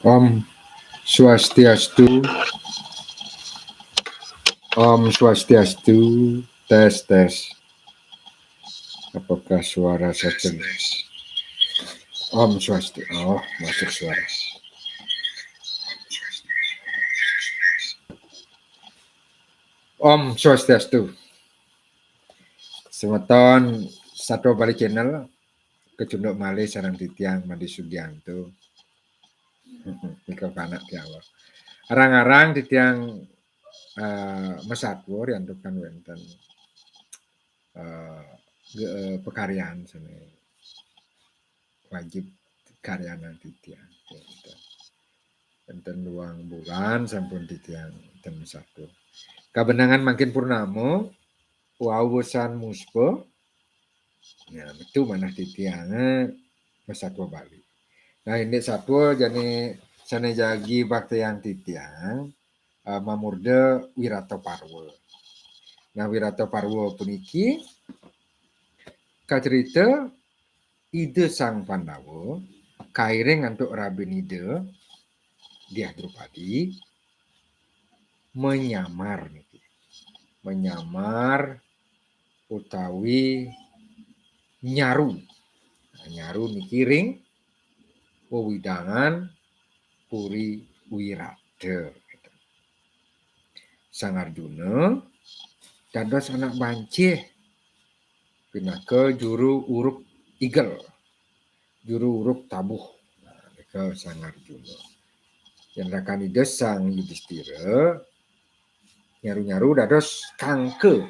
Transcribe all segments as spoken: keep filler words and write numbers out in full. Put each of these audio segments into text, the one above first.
Om Swastiastu. Om Swastiastu. Tes, tes. Apakah suara saya jelas? Om Swastiastu. Oh, masuk suara. Om Swastiastu. Semeton Satwa Bali Channel, kecunduk malih sareng titiang Made Sugianto. Nika panak tiang. Arang-arang titiang, eh, masatwa riantukan wénten, eh, ge-, eh, pakaryan sané wajib karyanan titiang. Wénten luang bulan sampun titiang ten masatwa. Kabenengan mangkin purnama, wau wusan muspa, nah, metu manah titiang, eh, masatwa Bali. Nah, indik satwa jani sané jagi baktiang titiang, eh, mamurda Wirata Parwa. Nah, Wirata Parwa puniki kacerita Ida Sang Pandawa kairing antuk rabin Ida Diah Drupadi menyamar niki. Menyamar utawi nyaru. Nah, nyaru niki ring wewidangan Puri Wirata. Sang Arjuna dados anak bancih pinaka juru uruk igel, juru uruk tabuh. Nah, nika Sang Arjuna. Yén rakan Ida Sang Yudistira nyaru-nyaru dados kangka,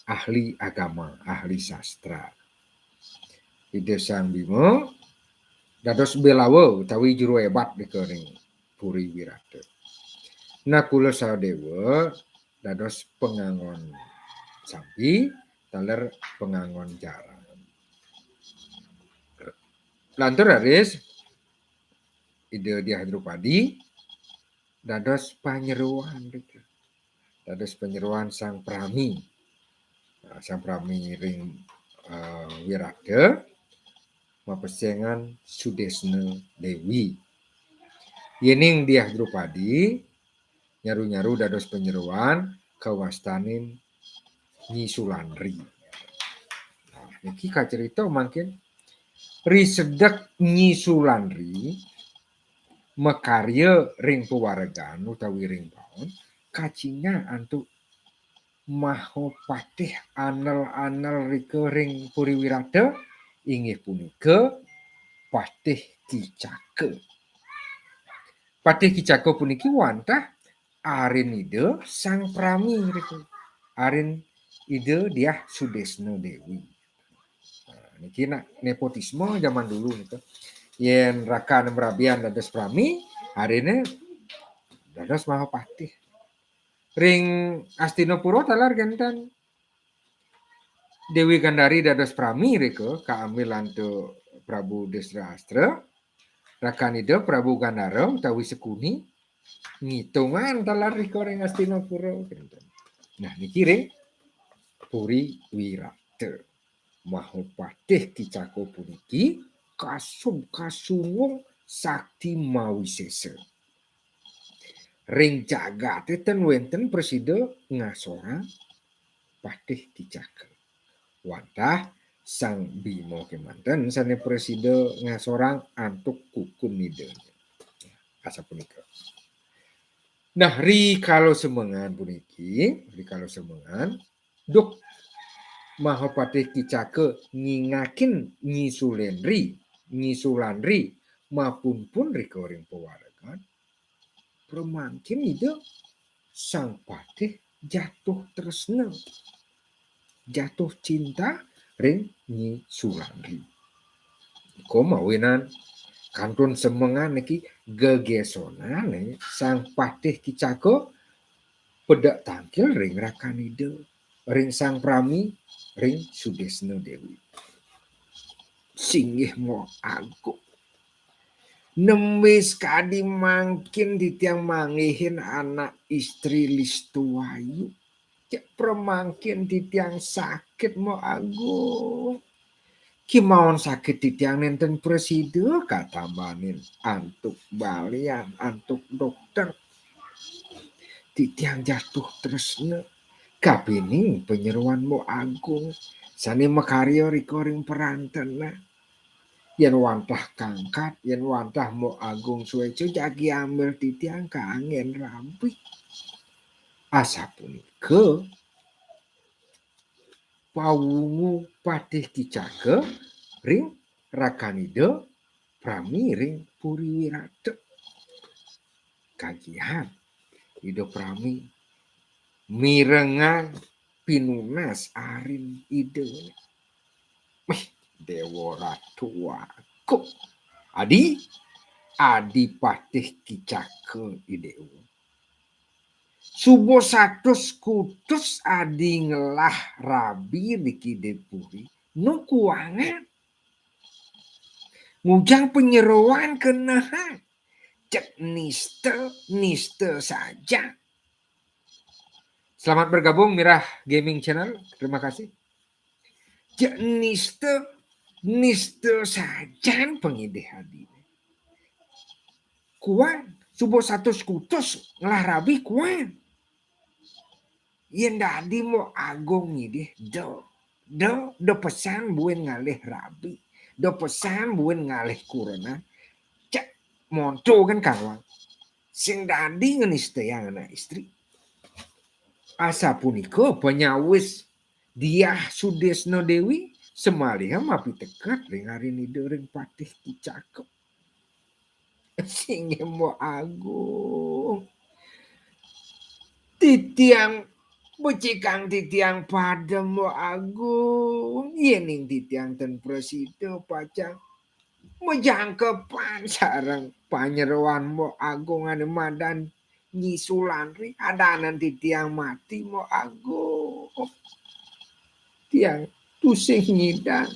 ahli agama, ahli sastra. Ida Sang Bima dados Belawa utawi juru ebat nika ring Puri Wirata. Nakula Sahadewa dados pangangon sampi, taler pangangon jaran. Lantur raris Ida Diah Drupadi dados panyeroan nika. Dados panyeroan Sang Prami. Nah, Sang Prami ring, eh, Wirata mapesengan Sudesna Dewi. Yéning Diah Drupadi nyaru-nyaru dados panyeroan kawastanin Nyi Sulandri. Nah, niki kacerita mangkin risedek Nyi Sulandri makarya ring pawaregan utawi ring paon, kacingak antuk Mahapatih anel-anel rika ring Puri Wirata, inggih punika Patih Kicaka. Patih Kicaka puniki wantah arin Ida Sang Prami rika. Arin Ida Diah Sudesna Dewi. Nah, niki nak nepotisme zaman dulu nika. Yén rakan mrabian dados prami, ariné dados Mahapatih. Ring Astinapura taler kénten. Dewi Gandari dados prami rika kaambil antuk Prabu Dristastra. Rakan Ida Prabu Gandara utawi Sekuni ngitungan taler rika ring Astinapura. Nah, niki ring Puri Wirata. Mahapatih Kicaka puniki kasub kasunggung sakti mawisésa. Ring jagaté ten wénten prasida ngasorang Patih Kicaka. Wantah Sang Bima kémanten sané prasida ngasorang antuk kukun Idané. Asapunika. Nah, rikala semengan puniki, rikala semengan, duk Mahapatih Kicaka nyingakin Nyi Sulendri, Nyi Sulandri, mapunpun rika ring pawaregan, pramangkin Ida Sang Patih jatuh tresna, jatuh cinta ring Nyi Sulandri. Nika mawinan kantun semengan niki gegésonané Sang Patih Kicaka pedek tangkil ring rakan Ida, ring Sang Prami, ring Sudesna Dewi. Singgih moh agung. Nembé sakadi mangkin titiang manggihin anak istri listu ayu. Cek pramangkin titiang sakit moh agung. Kimaon sakit titiang nenten presida katambanin antuk balian, antuk dokter. Titiang jatuh tresna. Kapining panyeroan Mbok Agung sane makarya rika ring perantena. Yen wantah kangkat, yen wantah Mbok Agung sueca jagi ambil titiang kanggen rabi. Asapunika pawungu Patih Kicaka ring rakan Ida prami ring Puri Wirata. Kagihan Ida prami mirengang pinunas arin Ida. Mih, Dewa Ratu Agung. Adi, Adi Patih Kicaka I Dewa. Suba satus kutus adi ngelah rabi niki di puri. Nu kuangan. Ngujang panyeroan kenehang. Cek nista, nista saja. Selamat bergabung Mirah Gaming Channel. Terima kasih. Cek nista, nista sajan pangidih adine. Kuan, suba satus kutus ngelah rabi kuan. Yen dadi Mbok Agung ngidih, da, da, da pesan buin ngalih rabi, da pesan buin ngalih kurenan. Cek monto kan kawang. Sing dadi ngenistayang anak istri. Asapunika panyawis Diah Sudesna Dewi samaliha mapiteket ring arin Ida ring Patih Kicaka. Sing Mbok Agung. Titiang becikang titiang padem Mbok Agung. Yening titiang ten prasida pacang majangkepan sareng panyeroan Mbok Agung ane madan Nyi Sulandri, adanan titiang mati Mbok Agung. Tiang tusing ngidang.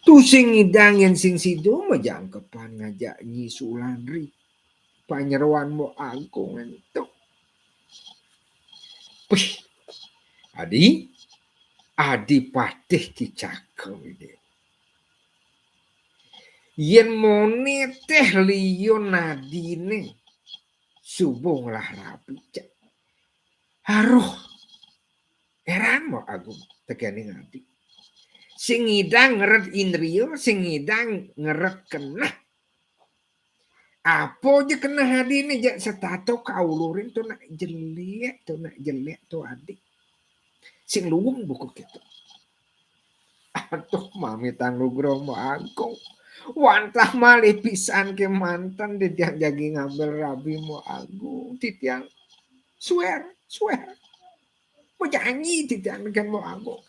Tusing ngidang yen sing sida majangkepan ngajak Nyi Sulandri. Panyeroan Mbok Agung ento. Pih. Adi, Adi Patih Kicaka Ida. Yen mone teh liu nadine suba ngelah rabi, cek. Aruh. Heran Mbok Agung tekening adi. Sing ngidang ngeret indria, sing ngidang ngeret keneh. Apa ja keneh adine ja setata kaulurin to nak jelek, to nak jelek to adi. Sing luung buka keto. Aduh, mamitang nugraha Mbok Agung. Wantah malih pisan kemanten titiang jagi ngambil rabi Mbok Agung. Titiang swear, swear. Majanji titiang neken Mbok Agung.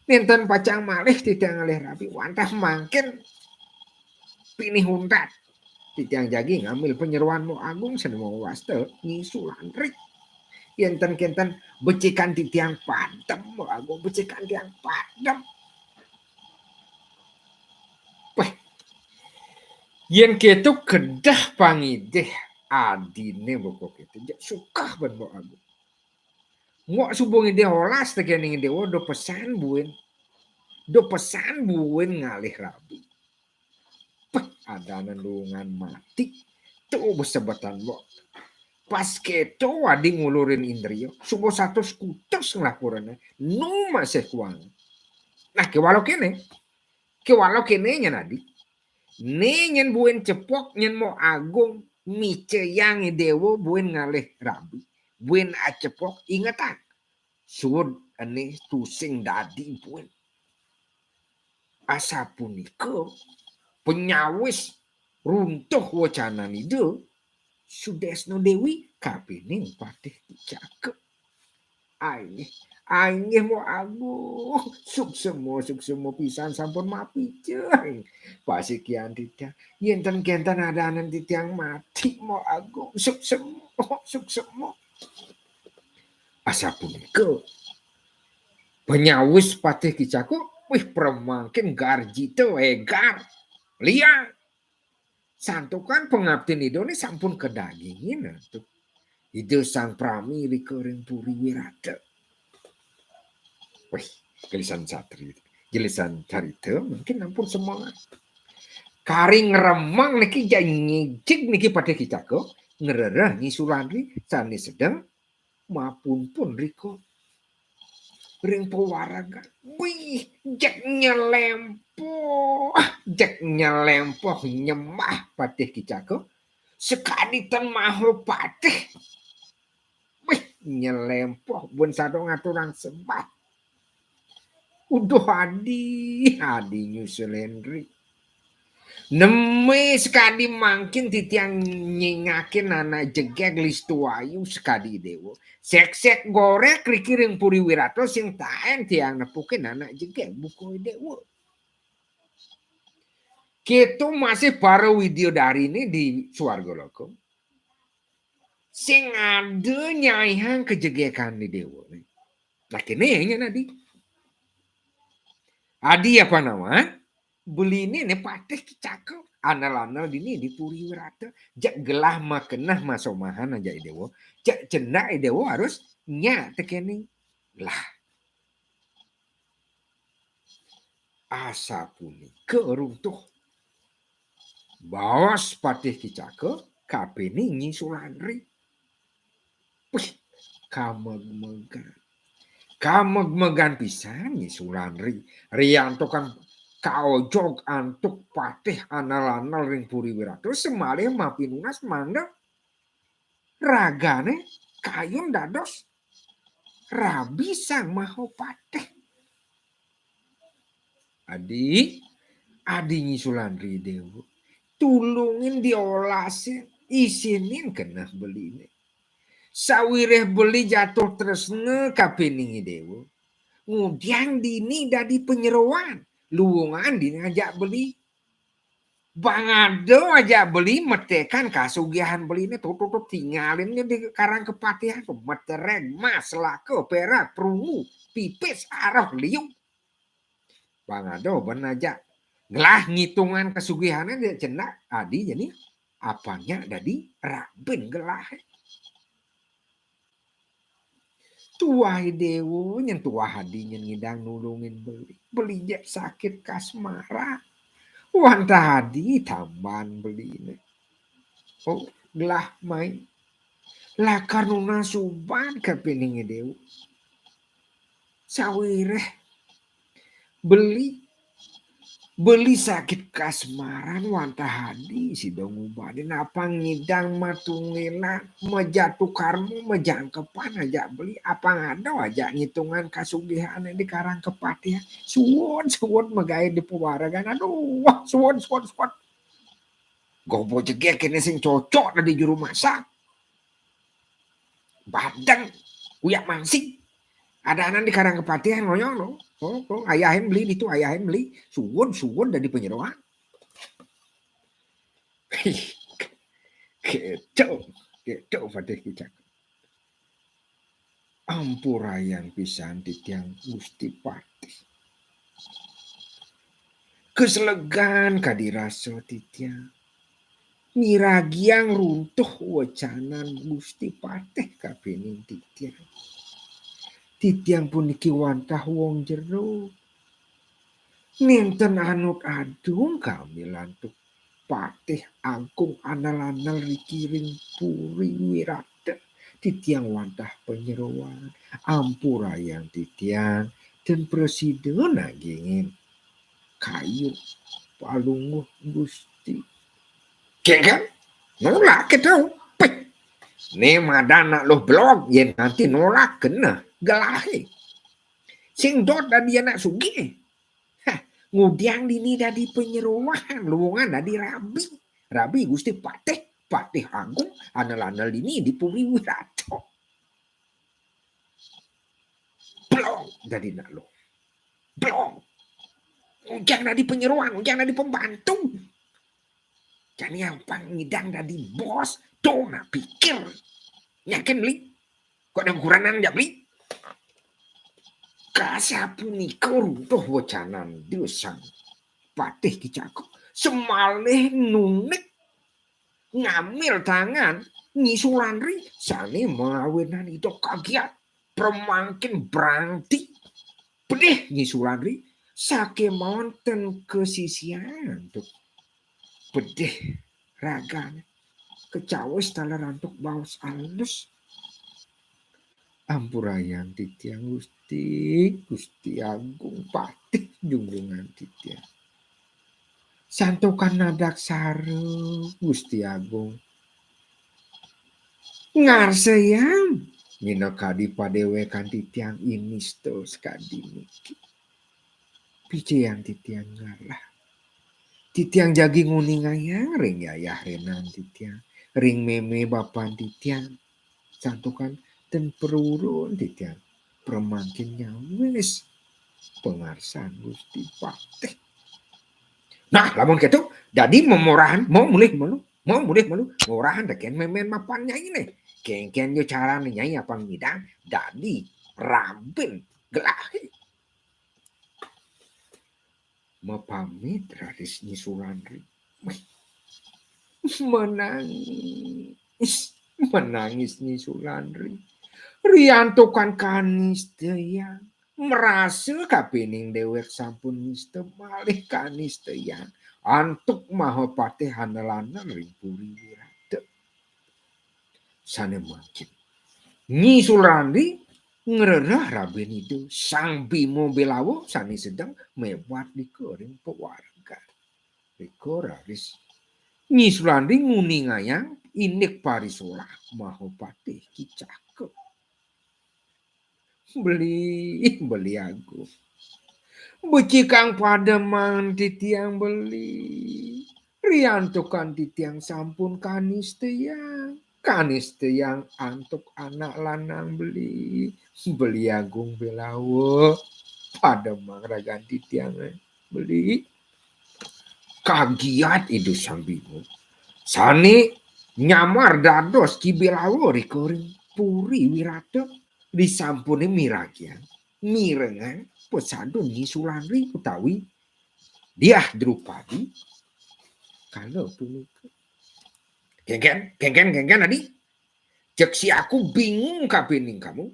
Nenten pacang malih titiang ngalih rabi. Wantah mangkin pinih untat. Titiang jagi ngambil panyeroan Mbok Agung sane mawasta Nyi Sulandri. Yen ten kenten becikan titiang padem Mbok Agung, becikan tiang padem. Weh. Yen keto kedah pangidih adine buka keto. Sukah ban Mbok Agung. Mbok suba ngidih olas tekening Dewa, da pesan buin. Da pesan buin ngalih rabi. Peh, adanan lungan mati. Tuh besebetan Mbok. Pas keto adi ngulurin indria, suba satus kutus ngelah kurenan. Nu masih kuang. Nah, kewala kene. Kewala kene nyen adi. Ne nyen buin cepok nyen Mbok Agung micayang Dewa buin ngalih rabi. Buin acepok ingetang. Suud ene tusing dadi buin. Asapunika panyawis runtuh wacanan Ida, Sudesna Dewi kapining Patih Kicaka. Ainggih, ainggih Mbok Agung. Suksema, suksema pisan sampun mapiceng. Pasikian titiang, yen ten kenten adanan titiang mati Mbok Agung. Suksema, suksema. Asapunika panyawis Patih Kicaka, wih, pramangkin garjita egar. Liang. Santukan pangaptin Ida ne sampun kadagingin antuk Ida Sang Prami rika ring Puri Wirata. Wih, gelisan satri. Jelasan carita mungkin ampun semangat. Kari ngremeng niki, jak ngijig niki Patih Ki Caka, ngrereh Nyi Sulandri sané sedeng mapunpun rika ring pawaregan. Wih, jeg nyelempoh, jeg nyelempoh nyembah Patih Ki Caka. Sakadi ten Mahapatih. Wih, nyelempoh buin sada ngaturang sembah. Uduh adi, adi Nyi Sulandri. Neme sakadi mangkin titiang nyingakin anak jegég listu ayu sakadi déwa. Sék-sék gorék riki ring Puri Wirata sing taén tiang nepukin anak jegég buka déwa. Kéto masih para widyadariné di swarga loka. Sing ada nyaihang kajegégané déwa. Nah, kéné nyen adi. Adi apa nama? Beliné né Patih Ki Caka. Andel-andel dini di Puri Wirata. Jak gelah makeneh masomahan ajak i déwa. Jak cendak i déwa harus nyak tekéning. Lah. Asapunika runtuh baos Patih Ki Caka kapining Nyi Sulandri. Wih, kamegmegan. Kamegmegan pisan Nyi Sulandri. Riantukan kaojog antuk patih andel-andel ring Puri Wirata, samalih mapinunas mangda ragané kayun dados rabi Sang Mahapatih. Adi, adi Nyi Sulandri déwa. Tulungin diolasin, isinin keneh beliné. Sawiréh beli jatuh tresna kapining i déwa. Ngudiang dini dadi panyeroan, luungan dini ajak beli. Bang ada ajak beli metekan kasugihan beliné, tuh, tuh, tuh, tingalin di karang kepatihan tuh, metereg, mas, laka, perak, perunggu, pipis, arah, liu. Bang ada ben ajak. Gelah ngitungan kasugihané dia cendak, adi jadi apanya dadi rabin gelah. Tuah i déwa, nyen tuah adi nyen ngidang nulungin beli. Beli jak sakit kasmaran. Wantah adi tamban beliné. Oh, gelah mai. Lakar nunas ubat kapining i déwa. Sawiréh beli, beli sakit kasmaran wantah adi sida ngubatin, apang ngidang matunggilan, majatu karma, majangkepan ajak beli, apang ada ajak ngitungan kasugihané di karang kepatihan. Suud, suud magaé di pawaregan. Aduh, wah, suud, suud, suud. Gobo jegég kéné sing cocok dadi juru masak. Badeng, uyak mansing. Adanan di karang kepatihan ngoyong, no. Oh, oh, ayahin beli ditu, ayahin beli. Suud, suud dadi panyeroan. Kéto, kéto Patih Ki Caka. Ampurayang pisan titiang Gusti Patih. Kaselegan kadi rasa titiang miragiang runtuh wecanan Gusti Patih kapining titiang. Titiang puniki wantah wong jero. Nénten anut adung kami lantuk Patih Agung andel-andel riki ring Puri Wirata. Titiang wantah panyeroan, ampurayang titiang, ten prasida nagingin kayun Palungguh Gusti. Kéngkén, nolak kéto. Pih. Né madan nak luh belog, yén kanti nolak keneh gelahé. Sing dot dadi anak sugih. Hah, ngudiang dini dadi panyeroan, luungan dadi rabi. Rabi Gusti Patih, Patih Agung, andel-andel dini di Puri Wirata. Belog dadi nak luh. Belog. Ngudiang dadi panyeroan, ngudiang dadi pembantu. Jani apang ngidang dadi bos, to nak pikir. Yakin beli? Kok ada ukuran jak beli? Kasapunika runtuh wecanan Sang Patih Ki Caka. Samalih nunik ngambil tangan Nyi Sulandri sané mawinan ida kagiat. Pramangkin brangti. Pedih Nyi Sulandri. Sakémaon ten kasisian antuk pedih ragané. Kacawis taler antuk baos alus. Ampurayang titiang Gusti, Gusti Agung patih junjungan titiang. Santukan nadaksara Gusti Agung. Ngarsayang minakadi padéwékan titiang inista sakadi niki. Picayang titiang ngalah. Titiang jagi nguningayang ring yayah rénan titiang, ring mémé bapan titiang. Santukan ten prurun titiang pramangkin nyawis pangarsan Gusti patih. Nah, lamun kéto, dadi memorahan, mau mulih malu, mau mulih malu, morahan tekén mémén mapan nyainé. Kénkén ja carané nyai apang nyidang, dadi rabin gelahé. Mapamit raris Nyi Sulandri. Menangis, menangis Nyi Sulandri. Riantukan kanistayang, merasa kapining déwék sampun nista malih kanistayang antuk Mahapatih Anelanan ring Puri Wirata. Sané mangkin Nyi Sulandri ngrereh rabin Ida Sang Bima Bélawa sané sedeng mébat nika ring pawargan. Nika raris Nyi Sulandri nguningayang indik parisolah Mahapatih Kicaka. Beli, Beli Agung. Becikang pademang titiang beli. Riantukan titiang sampun kanistayang. Kanistayang antuk anak lanang beli. Beli Agung Bélawa. Pademang ragan titiang, eh. Beli. Kagiat Ida Sang Bima. Sané nyamar dados Ki Bélawa ring Puri Wirata. Disampuné miragiang, mirengang pasadun Nyi Sulandri utawi Diah Drupadi kala punika. Kénkén, kénkén, kénkén, Adi. Cék si aku bingung kapining kamu.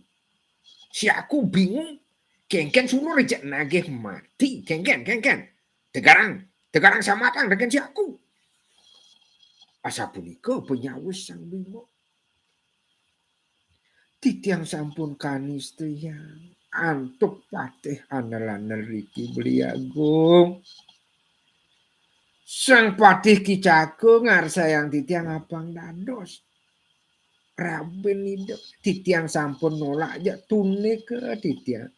Si aku bingung. Kénkén sulur cék nagih mati. Kénkén, kénkén. Tegarang, tegarang samatang tekén si aku. Asapunika panyawis Sang Bima. Titiang sampun kanistayang antuk Patih Anelanan riki Beli Agung. Sang Patih Kicaka ngarsayang titiang apang dados rabin Ida. Titiang sampun nolak ja tunika titiang.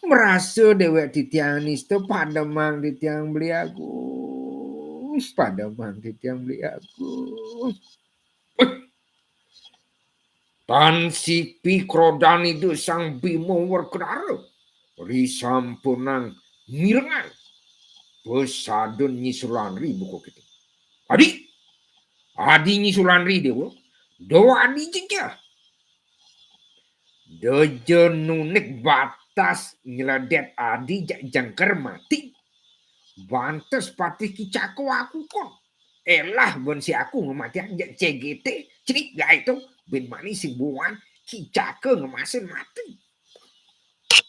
Merasa déwék titiang nista pademang titiang Beli Agung. Pademang titiang Beli Agung. Tan sipi krodan Ida Sang Bima Werkudara. Risampunang mirengang pasadun Nyi Sulandri buka kita. Adi, Adi Nyi Sulandri Déwa, do adi jejeh. Deja nunik batas nyledét adi jak jengker mati. Bantes Patih Kicaka aku kon. Elah ben si aku ngamatiang jak C G T, cenik gaé to, ben mani sing buan Kicaka ngemasin mati.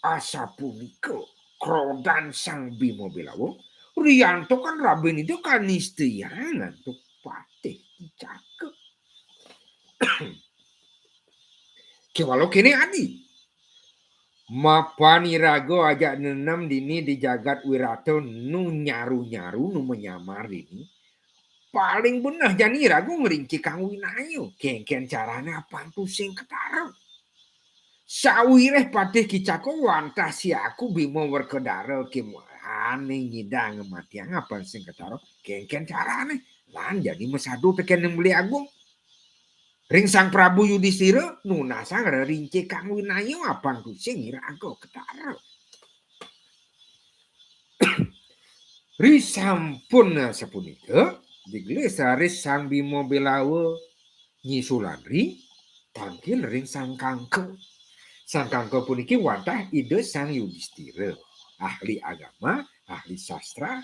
Asapunika krodan Sang Bima Bélawa, riantukan rabin Ida kanistayang antuk Patih Kicaka. Kéwala kéné adi. Mapan iraga ajak nenem dini di jagat Wirata nu nyaru-nyaru nu manyamar dini. Paling beneh jani iraga ngrincikang winaya. Kénkén carané apang tusing ketara. Sawiréh Patih Kicaka wantah si aku Bima Werkudara kémané nyidang ngamatiang apang sing ketara. Kénkén carané. Lan jani masadu tekén Beli Agung. Ring Sang Prabu Yudistira nunasang rerincikang winaya apang tusing iraga ketara. Risampun sapunika, digelis raris Sang Bima Bélawa Nyi Sulandri tangkil ring Sang Kangka. Sang Kangka puniki wantah Ida Sang Yudistira, ahli agama, ahli sastra,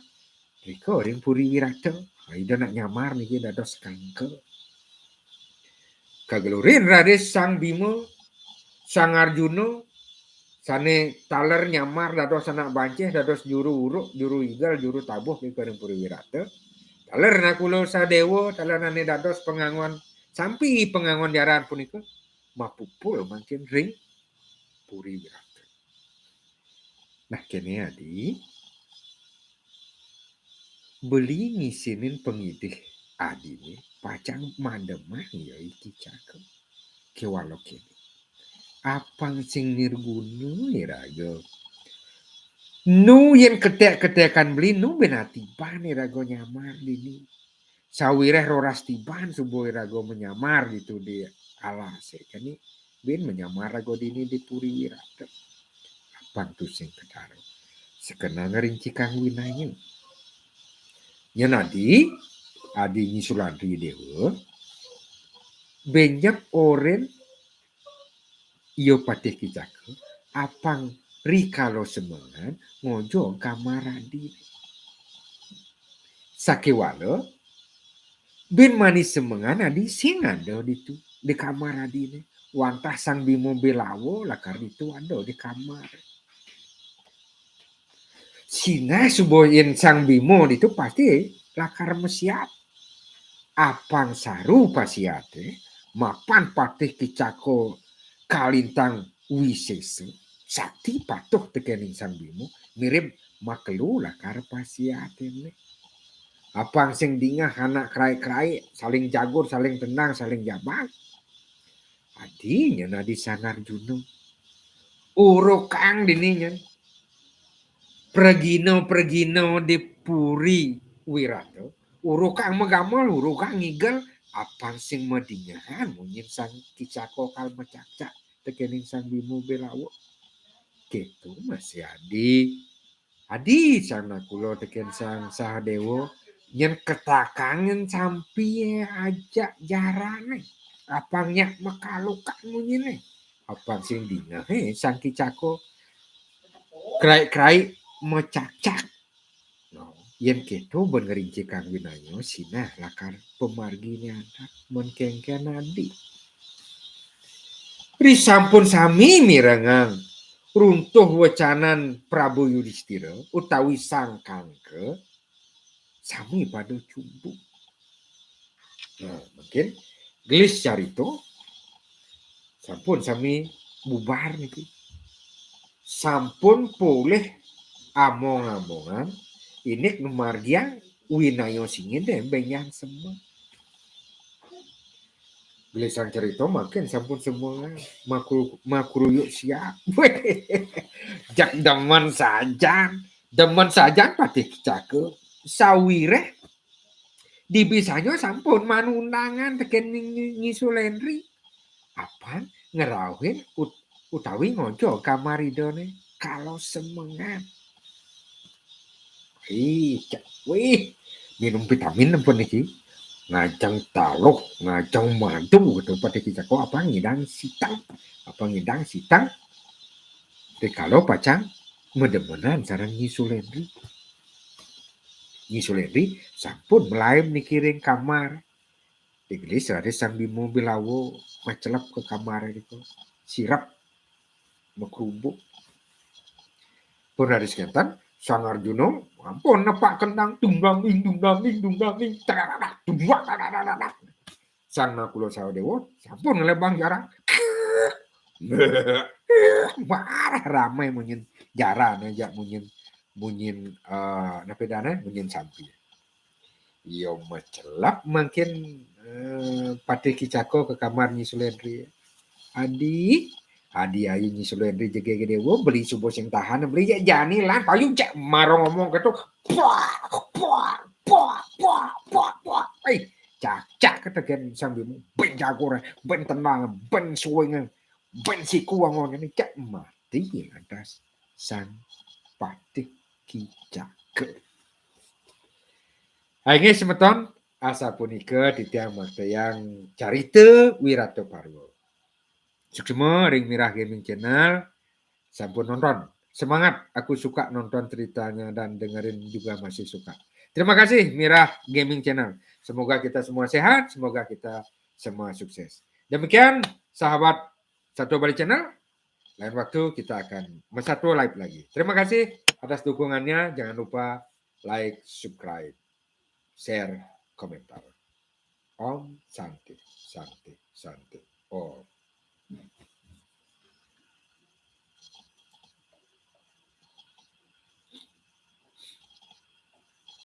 Rika ring Puri Wirata, Ida nak nyamar niki dados Kangka. Kagelurin raris Sang Bima, Sang Arjuna, Sane taler nyamar dados anak bancih, dados juru uruk, juru igel, juru tabuh ring Puri Wirata. Taler Nakula Sadewa, taler ane dados pangangon sampi, pangangon jaran punika mapupul mangkin ring Puri Wirata. Nah, kene adi, beli ngisinin pangidih adine pacang mademang ya iki caka. Kewala kene. Apang sing nirguna iraga. Nu yen ketek-ketekan beli nu ben atiban iraga nyamar dini. Sawireh roras tiban suba iraga manyamar ditu di alase. Kani ben manyamar raga dini di Puri Wirata. Apang tusing ketara. Sekenang ring cikang winaya. Yen adi, adi Nyi Sulandri Dewa, benyep oren iya Patih Kicaka, apang rikala semengan ngojo kamar adi. Sakewala, ben mani semengan adi sing ada ditu, di kamar adine. Wantah Sang Bima Belawa lakar ditu ada di kamar. Sinah suba yen Sang Bima ditu pasti lakar masiat. Apang saru pasiate, mapan Patih Kicaka kalintang wisesa, sakti patuh tekening Sang Bima, mirib makelo lakar pasiate ne. Apang sing dingeh anak krai-krai, saling jagur, saling tendang, saling jabang. Adi nyen adi Sang Arjuna. Urukang dini nyen. Pragina-pragina di Puri Wirata. Urukang magamel, urukang ngigel, apang sing madingehan munyin Sang Kicaka kal macakcak tekening Sang Bima Belawa. Keto masih adi. Adi Sang Nakula teken Sang Sahadewa, nyen ketakang nyen sampi ajak jarane. Apang nyak makalukan munyine. Apang sing dingeh, eh, Sang Kicaka. Krai-krai macakcak. No, yen keto ben ngrincikang winaya, sinah lakar pamargine adat, men kengken adi. Risampun sami mirengang runtuh wecanan Prabu Yudistira utawi Sang Kangka, sami pada cumbung. Nah, mungkin gelis carita sampun sami bubar niki. Sampun polih among-amongan, indik numargiang winaya singin deh benjang semeng. Gelisang cerita makin sampun semua makru-, makruyuk siap. Jak demen sajan, demen sajan Patih Kicaka. Sawireh dibisanyo sampun manundangan teken Nyi, Nyi Sulendri. Apang ngrauhin ut-, utawi ngojo kamar idane kala semengan. Ih, cak, wih, minum vitamin ampun niki. Ngajeng taluh, ngajeng madu gitu, Patih Kicaka, apang ngidang sitang, apang ngidang sitang. Rikala pacang mademenan sareng Nyi Sulendri. Nyi Sulendri sampun malaib niki ring kamar. Digelis raris Sang Bima Belawa macelep ka kamare ditu. Sirep makrubuk. Pun raris kenten, Sang Arjuna ampun nepak kendang, tunggang ing, tunggang ing, tunggang ing, tadadadak, tunggang, tadadadak. Sang Nakula Sahadewa sampun ngelebang jarang. Marah ramai munyin jarane, jak munyin, munyin, eh, napi dane, munyin sampi. Iya macelep mangkin, eh, Patih Kicaka ka kamar Nyi Sulendri. Adi, adi ayu Nyi Sulendri jegege dewa, beli suba sing tahan, beli jak jani lan, payu jak mara ngomong keto. Puak, puak, puak, puak, puak, puak. Eh, cak, cak ketegen Sang Bima, ben jagur, ben tenang, ben suwing, ben siku angon ini, cak mati lantas Sang Patih Kicaka. Hai, nggih, semeton, asapunika titiang maktayang carita Wirata Parwa. Suksma ring Mirah Gaming Channel, sampun nonton. Semangat, aku suka nonton ceritanya dan dengerin juga masih suka. Terima kasih Mirah Gaming Channel. Semoga kita semua sehat, semoga kita semua sukses. Demikian sahabat Satu Bali Channel. Lain waktu kita akan Masatua Live lagi. Terima kasih atas dukungannya. Jangan lupa like, subscribe, share, komentar. Om Santi, Santi, Santi. Om.